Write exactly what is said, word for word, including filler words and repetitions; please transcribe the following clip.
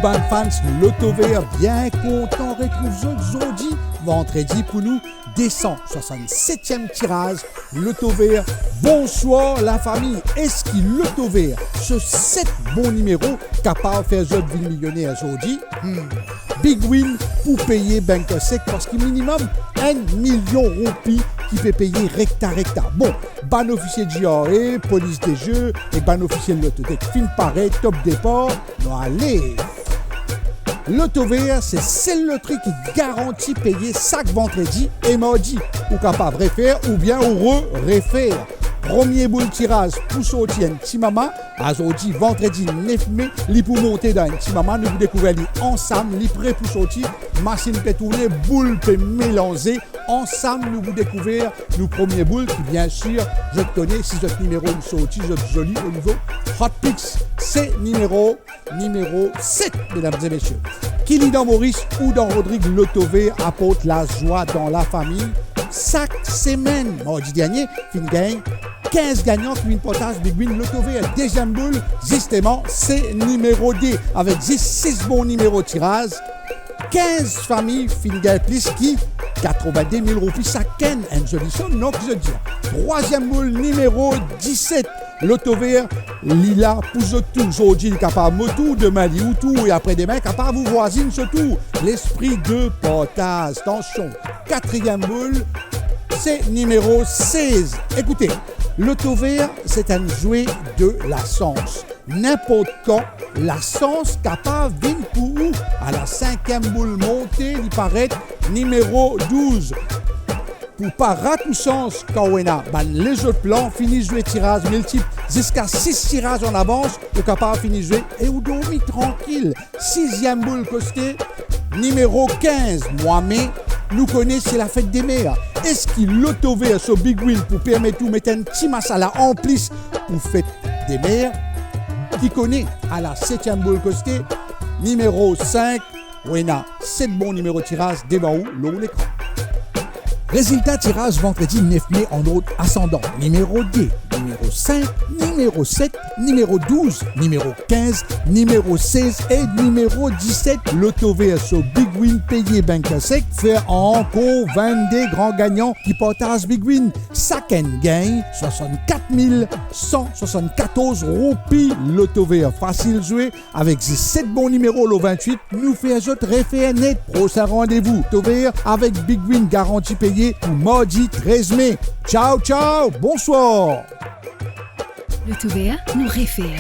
Bann fans Lotover, bien kontan retrouv zot zordi, vandredi, pou nou de san swasannsetiem tiraz Lotover. Bonswar lafami, eski Lotover so set bon nimero kapav fer zot vinn milioner zordi? Hmm. Big Win pou peye bank sek, parski minimem enn milion roupi ki pe peye rekta rekta. Bon, bann ofisie G R A, polis de zwe ek bann ofisie Lottotech finn paret, top depar, nou ale. Lotover se sel lotri ki garanti peye sak vandredi e mardi. Ou kapav refer oubien ou re-refer. Premie boul tiraz pou sorti enn ti mama, azordi vandredi nef me, li pou monte dan enn ti mama, nou pou dekouver li ansam, li pre pou sorti, masinn pe tourne, boul pe melanze, ansam nou pou dekouver nou premie boul ki, bien sir, zot kone, si zot nimero inn sorti, zot zoli o nivo Hot Picks. Se nimero, nimero set, medam e mesie. Ki li dan Moris ou dan Rodrig, Lotover aport lazwa dan lafami. Sak semenn, mardi dernie, finn gagn kinz gagnan ki vinn partaz Big Win Lotover. Deziem boul, zisteman, se nimero de, avek zis sis bon nimero tiraz. Kinz fami finn gagn plis ki katrovinde mil roupi sakenn, enn zoli som, non, ki zot dir. Trwaziem boul, nimero diset. Lotover, li la pou zot tou. Zordi li kapav mo tour, demin li ou tour, e apre demin kapav ou vwazinn so tour. Lespri de partaz. Atansion, katriem boul, se nimero sez. Ekoute, Lotover, se enn zwe de lasans. Ninport kan, lasans kapav vinn pou ou. Ala sinkiem boul monte, li paret nimero douz. Pou pa rat ou sans kan ou ena bann lezot plan, fini zwe tiraz miltip ziska sis tiraz an avans, ou kapav fini zwe e ou dormi trankil. Siziem boul koste, nimero kinz. Mwa me, nou kone se lafet de mer. Eski Lotover so Big Win pou permet ou met enn ti masala anplis pou fet de mer? Ki kone, ala setiem boul koste, nimero sink. Ou ena set bon nimero tiraz devan ou lor lekran. Rezilta tiraz vandredi nef me an ord asandan: nimero de, nimero sink, nimero set, nimero douz, nimero kinz, nimero sez e nimero diset. Lotover so Big Win peye bank sek, fer ankor vennde gran gagnan ki partaz Big Win. Sakenn gagn swasannkat mil san swasannkatorz roupi. Lotover fasil zwe, avek zis set bon nimero lor vintwit, nou fer zot refer net. Prosin randevou Lotover avek Big Win garanti peye pou mardi trez me. Tchao, tchao, bonswar. Lotover, nou refer.